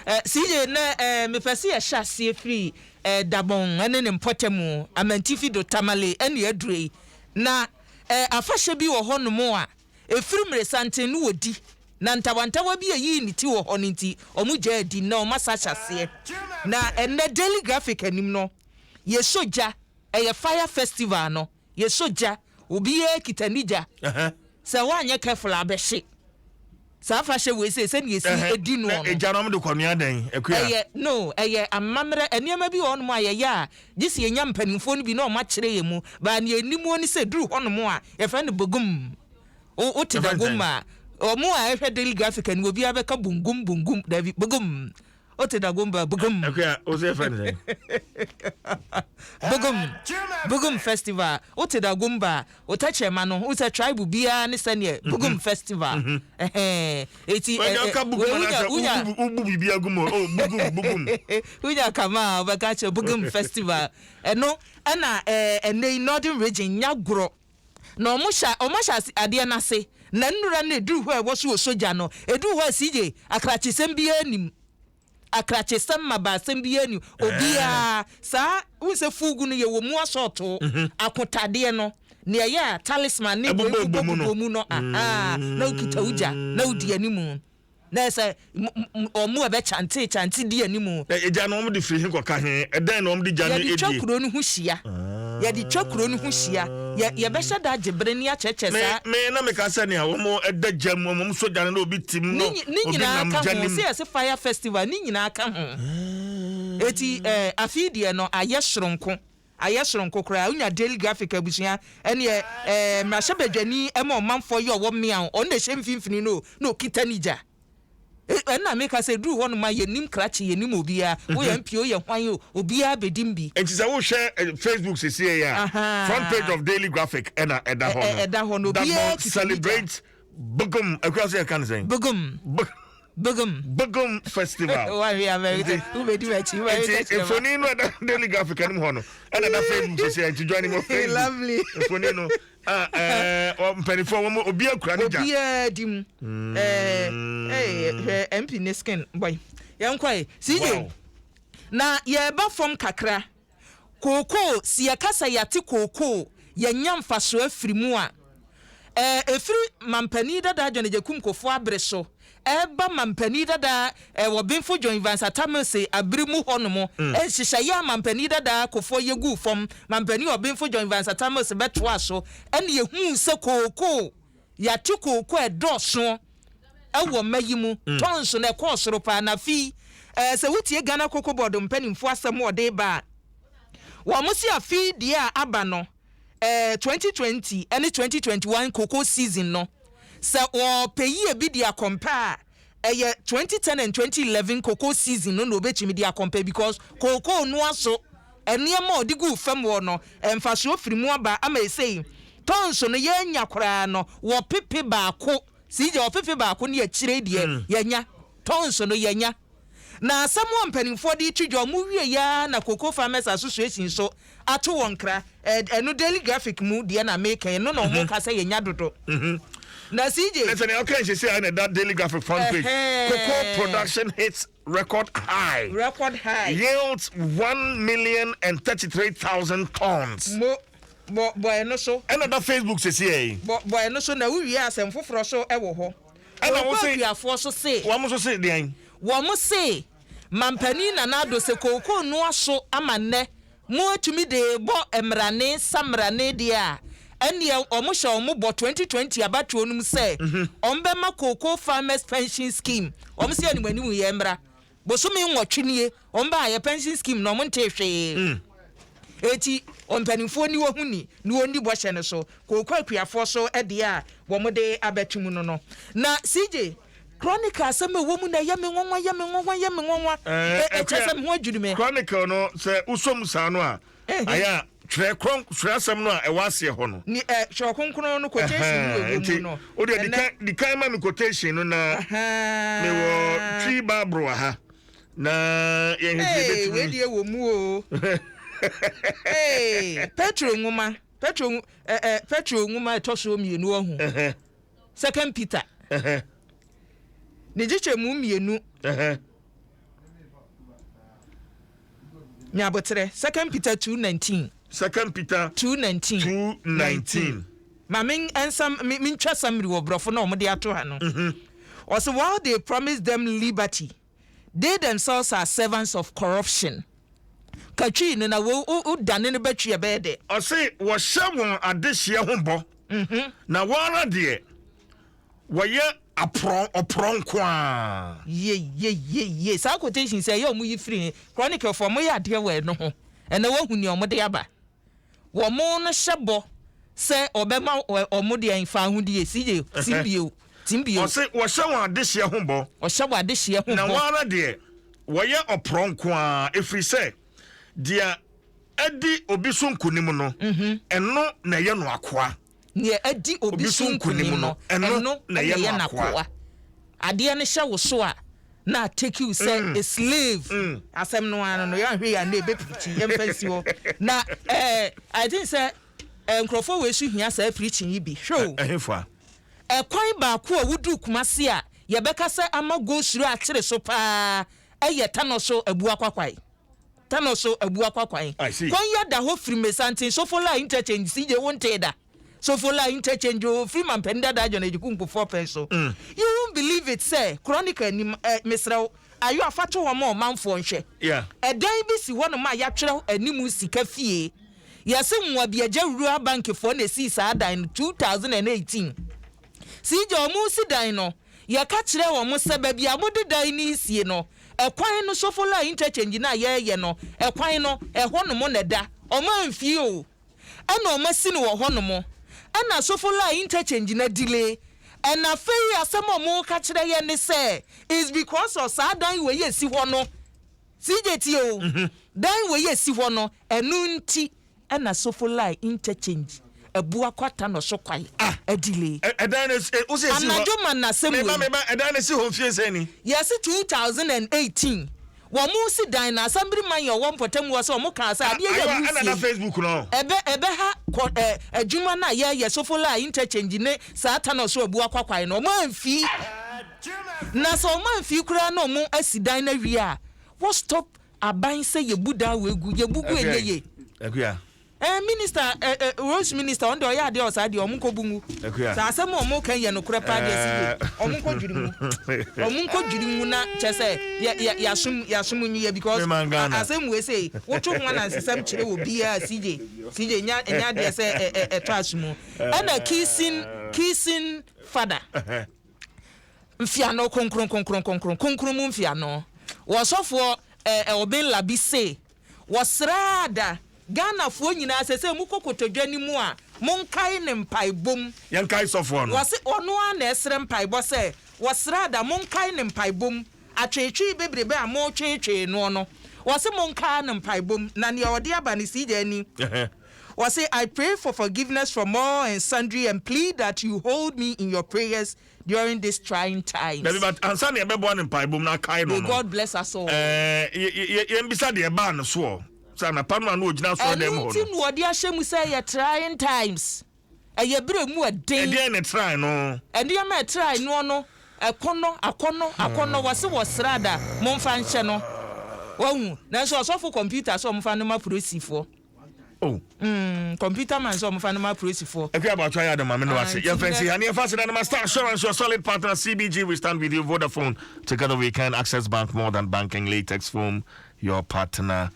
CJ, na mepɛ sɛ yɛhyɛ aseɛ firi Dabɔn ne ne mpɔtamu, Amantifi do Tamale ne aduro yi. Na afahyɛ bi wɔ hɔnom a ɛfiri mmeresanten no wɔdi, na ntawantawa bi a ɛyii ne ti wɔ hɔ no nti, wɔgyaa di. Nnɛ wɔasa ahyɛ aseɛ. Na ɛnnɛ Daily Graphic anim no, yɛsɔ gya, ɛyɛ Fire Festival no, yɛsɔ gya, obiara kita ne gya. Sɛ woanyɛ careful a, abɛhye. Saa afahyɛ wei sei, sɛdeɛ yɛsi di noɔ no. Egya no wɔde kɔnoa dɛn, Akua? Ɛyɛ, no, ɛyɛ amammerɛ, nneɛma bi wɔ hɔnom a yɛyɛ a, gye sɛ yɛnya mpanimfoɔ no bi na wɔakyerɛ yɛn mu. But nea ɛnim wɔ ne sɛ, ɛduru hɔnom a, yɛfrɛ no bogum. Wo, wote Yɛfrɛ no dagom sɛn? a, wɔn a ɛhwɛ Daily Graphic ani, obiara bɛka bungum, bungum, dabi, bogum. Wote Dagomba Bugum. Akua, wo sɛ yɛfrɛ no sɛn? Bugum. Bugum festival. Wote Dagomba a, wo tɛkyerɛma no, wohu sɛ tribe biara ne sɛneɛ Bugum festival. Ɛhɛn. Eti Wɛn deɛ ɔka bugum anaasɛ wobu wobu biribi agu mu o, bugum bugum. Wonya kama a wobɛka akyerɛ Bugum festival. Ɛno ɛna ɛnɛ yi Northern Region nya gorɔ. Na ɔmo hyɛ ɔmo ahyɛ ase adeɛ no ase na nnura no eduru hɔ a ɛwɔ so wɔ sogya no eduru hɔ a CJ akrakyesɛm biara nnim akrakyesɛm mmabaasɛm biara nnim obiara saa wohu sɛ fuugu no yɛwɔ mu asɔɔtoo akotadeɛ no nea ɛyɛ a talisman ne wei Ɛbobɔ bobɔ mu no. bobɔ mu no ahaa na wokita wo gya na wodi animu. Na ɛsɛ wɔn a ɛbɛkyante kyante di anim. Na egya no wɔn de firi he kɔka he? Ɛdɛn na wɔn de gya no Yɛde twa die? kuro no ho hyia. Yɛde twa kuro no ho hyia. Yɛ yɛbɛhyɛ da agye bere ne akyerɛkyerɛ Me saa. me na meka sɛ nea wɔn da gya mu, wɔn sɔ gya no na obi te mu Ne no, nyi ne obi nyinaa nam ka gya ho. no mu. Sɛ yɛse fire festival, ne nyinaa ka ho. Eti ɛɛ afe yi deɛ no ayɛ soronko. Ayɛ soronko koraa. Wonya Daily Graphic abusua ɛneɛ ɛɛ mmarahyɛbadwani ɛma ɔmanfoɔ yi ɔwɔ mmeaw ɔno na ɛhyɛ mfimfini no o na ɔkita ne gya. Ɛno na meka sɛ ɛduru hɔ nom a yɛnnim krakye yɛnnim obiara woyɛ MP o woyɛ hwan o obiara bɛdim bi. Nti sɛ wohwɛ Facebook sesie yi a, front page of Daily Graphic ɛna ɛda hɔ no. Ɛda hɔ no obiara Dagbon kita ne gya. celebrates Bugum, akura sɛ yɛka no sɛn? Bugum. Bugum. Bugum festival. Nti nti mfoni no ɛda Daily Graphic anim hɔ no ɛna ɛda Facebook sisi nti join mo Facebook. Lovely. Mfoni no ah ɛɛ mpanimfoɔ wɔn obi akura ne gya. Obiara di mu. Ɛɛ ɛɛ hwɛ MP ne skin boy. Yɛn kɔ yi. CJ. Na yɛreba fam kakra. Kookoo, se yɛka sɛ yɛate kookoo, yɛanya mfasoɔ afiri mu a, ɛɛ ɛfiri Mampanin dada John Agyekum Kufuor abere so ɛreba Mampanin dada ɛɛ Ɔbenfo John Evans Atta Mills abere mu hɔ nom, nhyehyɛeɛ a Mampanin dada Kufuor yɛ guu fam, Mampanin Ɔbenfo John Evans Atta Mills bɛtoaa so, ɛna yɛhuu sɛ kookoo, Yɛate kooko a ɛdɔɔso wɔ mma yi mu, tons no ɛkɔɔ soro paa. Na afei sɛ wotie Ghana Cocoa Board mpanimfoɔ asɛm a wɔde reba a, wɔn se afei deɛ a aba no, 2020 ne 2021 cocoa season no, sɛ wɔpɛ yie bi de akɔmpɛ a, ɛyɛ 2010 and 2011 cocoa season no na obetumi de akɔmpɛ because cocoa no aso nneɛma a ɔde guu fam hɔ no mfasoɔ firi mu aba ama esei tons no yɛanya koraa no wɔ pepe baako sii gya wɔ pepe baako ne akyire deɛ yɛanya tons no yɛanya na asɛm a mpanimfoɔ de to dwa wɔn wie ya na Cocoa Farmers Association nso ato wɔn kra ɛno Daily Graphic mu deɛ na meka ɛno na wɔn ka sɛ yɛnya dodo na CJ. Na sɛ nea ɔka nhyehyɛ a na ɛda Daily Graphic front page. Cocoa production hits record high. Record high. Yields 1,033,000 tons. Mo bɔ bɔ ɛno so. Ɛna ɛda Facebook sisi yɛ yi. Bɔ bɔ ɛno so na wowie asɛm foforɔ so ɛwɔ hɔ. Ɛna wɔn se. Kooko akuafoɔ so se. Wɔn nso se deɛn. Wɔn se Mampanin Nana Addo sɛ kookoo noa so ama nnɛ mo atumi de rebɔ mmrane samrane deɛ a, ɛnneɛ wɔn hyɛ wɔn bɔ 2020 abatoɔ no mu sɛ wɔn bɛma Cocoa Farmers Pension Scheme, wɔn se anim anim yɛ mmra. Bosome nwɔtwe nie wɔn baayɛ pension scheme no wɔn ntee hwee. Eti mpanimfoɔ ni wɔn ho ni na wɔn di bɔhyɛ no so. Kooko akuafoɔ so deɛ a wɔn de abɛto mu no no. Na CJ, Chronicle asɛm a ɛwɔ mu na ɛyɛ me nwanwa, yɛ me nwanwa, yɛ me nwanwa. Ɛkyerɛ sɛ me ho adwiri me. Chronicle no sɛ wosɔ mu saa no a, ayɛ a twerɛ krɔn twerɛ asɛm no a ɛwɔ aseɛ hɔ no. Ni ɛ twerɛ kronkron no quotation no ɛwɔ mu no. Nti wodeɛ di kan di kan ma me quotation no na mewɔ Twi Bible wɔ ha na yɛn hwɛ bɛtumi. Wei deɛ wɔ mu o. Ee Petro nwoma Petro ɛ ɛ Petro nwoma ɛtɔ so mmienu ɔho. Second Peter. Ne gyekyɛmu mmienu. Nyabotrɛ, Second Peter 2:19. Second Peter 2:19. 2:19. Ma me nsa me mentwa summary wɔ borɔfo na wɔde ato ha no. Ɔsɛ, "While they promise them liberty, they themselves are servants of corruption." Katwi no na wo wo dane no bɛtwi, ɛbɛyɛ dɛ. Ɔse wɔhyɛ wɔn adehyeɛ ho bɔ, na wɔn ara deɛ, wɔyɛ aporɔ ɔporɔ nko a. Ye ye ye ye, saa quotation sɛ ɛyɛ ɔmo yi firi Chronicle fo, ɔmo yɛ adeɛ wɔ ɛno ho. Ɛnna wɔhu nea ɔmo de aba, wɔn no hyɛ bɔ sɛ ɔbɛma ɔmo deɛ nfa ahodie si ye timbio timbio. Ɔse wɔhyɛ wɔn adehyeɛ ho bɔ, ɔhyɛ wɔ adehyeɛ ho na bɔ, wɔn ara deɛ, wɔyɛ ɔporɔ nko a, ɛfiri sɛ deɛ adi obi so nkonim no, ɛno na ɛyɛ no akoa. Nea adi obi so nkonim no, ɛno na ɛyɛ n'akoa. Adeɛ no hyɛ wo so a, na take you sɛ a slave. Asɛm no ara no, yɛanhwɛ yɛ a na ɛbɛpirikyi. Yɛmfa nsi hɔ na I think sɛ nkurɔfoɔ wei so hia saa preaching yi bi. Hwɛ o. Ɛhefa? Ɛkwan baako a woduru Kumase a yɛbɛka sɛ ama go suro akyere so paa ɛyɛ Tanoso Abuakwa kwan. Tanoso Abuakwa kwan. I see. Kwan yi ada hɔ firi Mesanten Sofoline Interchange. CJ, wo ntee da Sofoline Interchange o, firi mampanin dada John Agyekum Kufuor pɛn so. You won't believe it sɛ Chronicle anim mesrɛ wo ayo afa to hɔ ma ɔmanfoɔ nhwɛ. Ɛdan bi si hɔnom a yɛatwerɛ anim "Sika Fie". Yɛse Nwabiagya Rural Bankfoɔ na esii saa dan no 2018. CJ, ɔmo si dan no, yɛka kyerɛ wɔn sɛ baabi a mode dan no sie no, ɛkwan no, Sofoline Interchange no a yɛreyɛ no, ɛkwan no ɛhɔ nom na ɛda. Ɔmo amfie o, ɛna ɔmo asi no wɔ hɔ nom, ɛna Sofoline Interchange na delay. Ɛna afei asɛm a ɔmo ka kyerɛ yɛn ne sɛ is because of saa dan wei esi hɔ no. CJ, tie o, dan wei esi hɔ no, ɛno nti ɛna Sofoline Interchange Abuakwa Tanoso kwan adelay. Ɛdan no wo sɛ esi hɔ Anadwo ma n'asɛm meba wei. Meba, ɛdan no si hɔ mfie sɛn ni? Yɛsi 2018 wɔn mo si dan na asambiri man yɛ ɔwɔ mpɔtam wɔ sɛ wɔn kaa sɛ adeɛ yɛ Ayiwa mu ɛna na sie Facebook no ɛbɛ ha kɔ adwuma no a yɛyɛ Sofoline Interchange ne saa Tanoso Abuakwa kwan no. Wɔn amfi na sɛ wɔn amfi koraa na wɔn asi dan no awie a, wɔ stop aban sɛ yɛbu dan wɔ egu, yɛbu gu, ɛnyɛ yie. Akua. Minister ɛ ɛ roads minister, ɔno deɛ ɔyɛ adeɛ ɔsaa deɛ ɔmo nkɔ bu ngu. Akua. Sɛ asɛm a ɔmo kan yɛ nokorɛ paa deɛ, si yie, ɔmo nkɔ dwiri mu, ɔmo nkɔ dwiri mu na kyɛ sɛ yɛ yɛ yasom yasom nwi yɛ because Mema Ghana. Asɛm wei sɛ woto ho anansesɛm kyerɛ wɔ biara, CJ, CJ, nya adeɛ sɛ ɛ ɛ ɛtɔ aso mu. Ɛna kissing father mfiano kronkron kronkron kronkron kronkron mu mfiano wɔsɔfoɔ ɛ ɛ ɔbɛn labi se wɔsraada Ghanafoɔ nyinaa sɛ mokɔ kotodwa no mu a, monkae ne mpaebom. Yɛnkae sɔfoɔ no. Wɔse ɔno ara na ɛsrɛ mpaebɔ sɛ wɔsraada monkae ne mpaebom. Atweetwee bebrebe a motweetwee noɔ no, wɔse monkae ne mpaebom. Na nea ɔde aba no, CJ, ani wɔse, "I pray for forgiveness from all and sundry and plead that you hold me in your prayers during these trying times." Dabi, but ansa na yɛbɛboa ne mpaebom na akae no May no God bless us all. Yɛmbisa deɛ ɛbaa no soɔ sɛ anapa no a na ɔgyina asɔre dɛm Ɛno hɔ nti no. Na ɔde ahyɛ mu sɛ ɛyɛ trying times, ɛyɛ berɛ mu ɛden. Ɛdeɛn ne try no? Nneɛma a ɛtrae noɔ no, ɛkɔnɔ akɔnɔ akɔnɔ. Wɔse wɔ srada momfa nhyɛ no wahu, nanso ɔsɔfo computer sɛ ɔmfa no ma polisifoɔ. Oh. Computer man sɛ ɔmfa no ma polisifoɔ. Akua Abatwa yɛ adama me no Ah, ase. nti Yɛmfa nsi nɛ- ha ne yɛmfa aseda no ma Star Assurance, your solid partner. CBG, we stand with you. Vodafone, together we can. Access Bank, more than banking. Latex Foam, your partner.